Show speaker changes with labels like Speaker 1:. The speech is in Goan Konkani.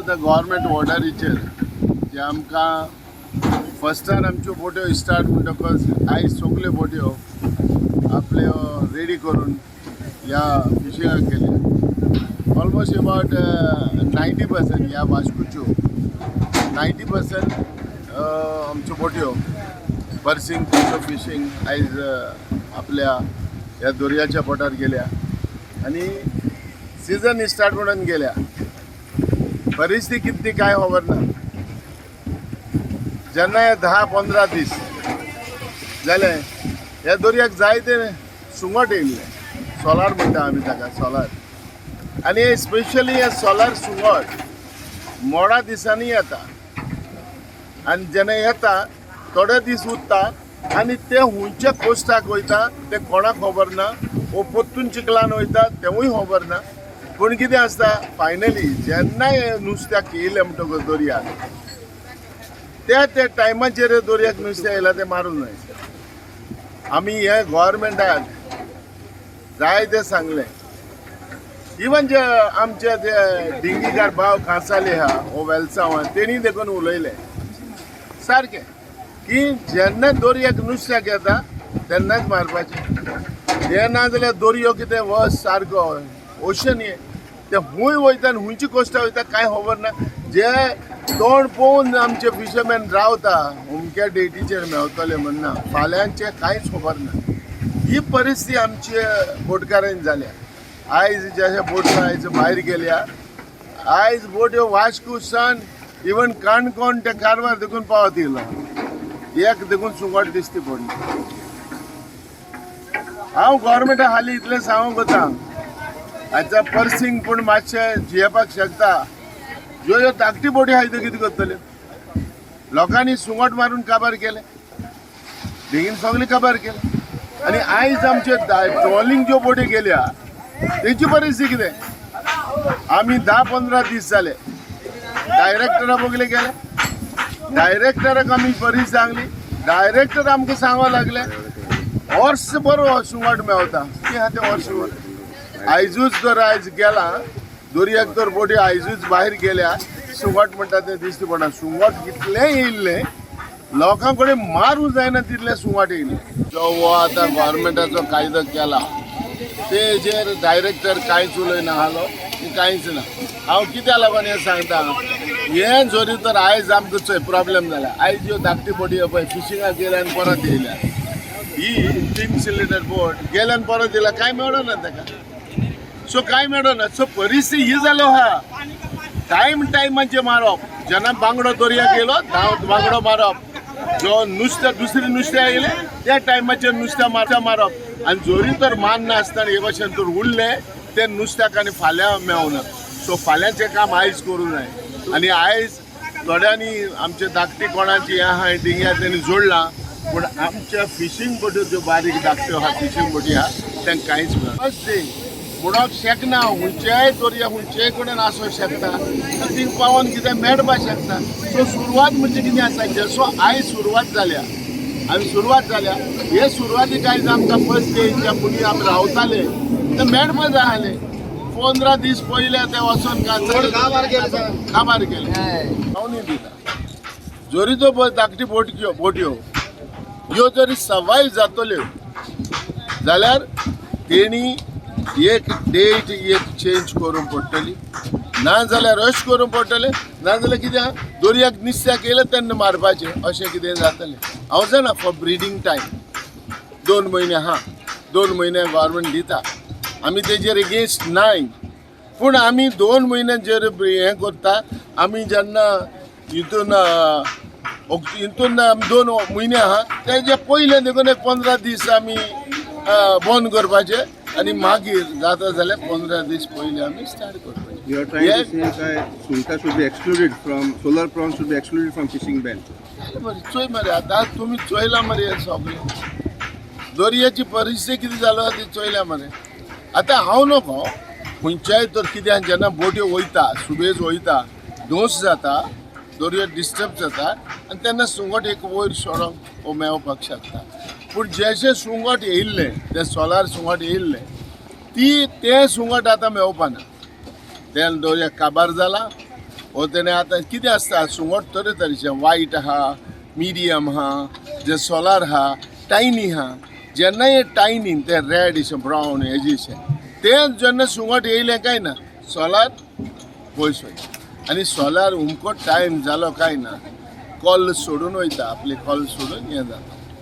Speaker 1: आतां गव्हर्मेंट ऑर्डरीचेर जे आमकां फस्टान आमच्यो बोट्यो स्टार्ट म्हणटकच आयज सगल्यो बोट्यो आपल्यो रेडी करून ह्या फिशिंगाक केल्या. ऑलमोस्ट अबावट 90% ह्या वास्कोच्यो 90% आमच्यो बोट्यो पर्सिंग फिशींग आयज आपल्या ह्या दर्याच्या बोटार गेल्या आनी सिजन स्टार्ट म्हणून गेल्या. परिस्थिती कितें ती कांय खबर ना. जेन्ना हे 10-15 दीस जाले, ह्या दर्याक जायते सुंगट येयल्ले. सोलार म्हणटा आमी ताका, सोलार. आनी स्पेशली हे सोलार सुंगट मोडा दिसांनी येता आनी जेन्ना येता थोडे दीस उरता आनी ते हुंयच्या कोस्टाक वयता ते कोणाक खबर ना. वो परतून चिखलान वयता तेवूय खबर ना. पूण कितें आसता, फायनली जेन्ना हे नुस्त्याक येयलें म्हणटकच दर्याक त्या त्या टायमाचेर दर्याक नुस्तें येयलां तें मारूंक जाय. आमी हे गव्हर्मेंटाक जाय तें सांगलें. इवन जे आमचे ते डिंगीकार भाव कांसाले आहा वो वेलसांव आहा, तेणी देखून उलयले सारकें की जेन्ना दर्याक नुस्त्याक येता तेन्नाच मारपाचें हें. ना जाल्यार दर्यो कितें वस सारको ओशन हें, ते खूंय वयता आनी खुंयची कोस्टा वयता कांय खबर ना. जे तोंड पळोवन आमचे फिशरमॅन रावता, अमक्या डेटीचेर मेवतले म्हणना, फाल्यांचें कांयच खबर ना. ही परिस्थिती आमची बोटकारांनी जाल्या. आयज जशे बोट आयज भायर गेल्या, आयज बोट्यो वास्को सान इवन काणकोण ते कारवार देखून पावत येयला, एक देखून सुंगट दिसती पडली. हांव गव्हर्मेंटा हाली इतलें सांगूंक वता, आतां पर्सिंग पूण मातशें जियेवपाक शकता. ज्यो ज्यो धाकटी बोटी आहाय त्यो कितें करतल्यो? लोकांनी सुंगट मारून काबार केलें, बेगीन सगळें काबार केलें. आनी आयज आमचे ट्रॉलिंग ज्यो बोटी गेल्या तेची परिस्थिती कितें? आमी 10-15 दीस जाले डायरेक्टरा बगले गेले. डायरेक्टराक आमी परिस्थिती सांगली. डायरेक्टर आमकां सांगो लागले, वर्स बरो सुंगट मेवता. कितें आहा तें वर्स? आयजूच जर आयज गेला दर्याक तर बोटी आयजूच भायर गेल्या, सुंगट म्हणटा तें दिसती पडना. सुंगट कितलें येयल्लें, लोकां कडेन मारूं जायना तितलें सुंगट येयलें. जो हो आतां गव्हर्मेंटाचो कायदो केला तेजेर डायरेक्टर कांयच उलयना आहलो की कांयच ना. हांव कित्या लागून हें सांगता, हें जरी तर आयज आमकां चोय प्रॉब्लेम जाला. आयज ह्यो धाकटी बोटी पळय फिशिंगाक गेल्या आनी परत येयल्या. ही 3 सिलिंडर बोट गेल्या आनी परत येयल्या, कांय मेळना ताका. सो कांय मेळना. सो परिस्थिती ही जालो आहा, टायम टायमाचेर मारप. जेन्ना बांगडो दर्याक येयलो धांव बांगडो मारप, जो नुस्तें दुसरें नुस्तें आयलें त्या टायमाचेर नुस्तें मारता मारप. आनी जरी तर मारना आसतना हे भशेन तर उरलें तें नुस्त्याक आनी फाल्यां मेवना. सो फाल्यांचें काम आयज करूंक जाय. आनी आयज थोड्यांनी आमचे धाकटी कोणाची हें आहा डिंग्या तेणी जोडलां, पूण आमच्या फिशींग बोट्यो ज्यो बारीक धाकट्यो आहा, फिशींग बोटी आहा, तांकां कांयच मेळना. फर्स्ट डे म्हणूंक शकना. खंयच्याय दर्या खंयच्याय कडेन आसूंक शकता आनी थिंग पावोन कितें मेळपाक शकता. सो सुरवात म्हणजे कितें आसा, जसो आयज सुरवात जाल्या आनी सुरवात जाल्या, हे सुरवातीक आयज आमकां फर्स्ट डेच्या पयलीं आमी रावताले ते मेळपा जाय आहले. 15 दीस पयले ते वचोन काबार केले. हांव न्ही दिता. जरी तो पळय धाकटी बोटक्यो बोटयो ह्यो जरी सर्वायव जातल्यो जाल्यार तेणी एक डेट एक चेंज करूंक पडटली, ना जाल्यार रश करूंक पडटलें. ना जाल्यार कितें, दर्याक नुस्त्याक येयलें तेन्ना मारपाचें अशें कितें जातलें. हांव जाणा, फॉर ब्रिडींग टायम 2 म्हयने आहा, 2 म्हयने गव्हर्मेंट दिता, आमी तेजेर एगेन्स्ट नाय. पूण आमी 2 म्हयने जर हें करता, आमी जेन्ना हितून हितून 2 म्हयने आहा, तेजे पयले देखून एक 15 दीस आमी बंद करपाचे आनी मागीर जाता जाल्यार 15 दीस पयले आमी स्टार्ट करपाचे.
Speaker 2: You are trying to say that सुंगटा should be excluded from, solar prawns should be excluded from fishing ban.
Speaker 1: जालें मरे, चोय मरे, आतां तुमी चोयला मरे हें सगळें. दर्याची परिस्थिती कितें जालो ती चोयल्या मरे. आतां हांव नको खंयच्याय तर कित्याक, जेन्ना बोट्यो वयता, सुबेज वयता, दोश जाता, दर्यो डिस्टर्ब जाता आनी तेन्ना सुंगट एक वयर सोडोंक वो मेवपाक शकता. पूण जशें सुंगट येयल्लें, तें सोलार सुंगट येयल्लें, ती तें सुंगट आतां मेवपाना. तें दर्या काबार जाला. हो तेणे आतां कितें आसता, सुंगट तरेतरेचें, वायट आहा, मिडियम आहा, जे सोलार आहा, टायनी आहा. जेन्ना हे टायनी ते रेड अशें ब्रावन हेजेशें तें जेन्ना सुंगट येयलें काय ना, सोलार पयस वयता. आनी सोलार उमको टायम जालो काय ना, कॉल सोडून वयता, आपले कॉल सोडून हें जाता.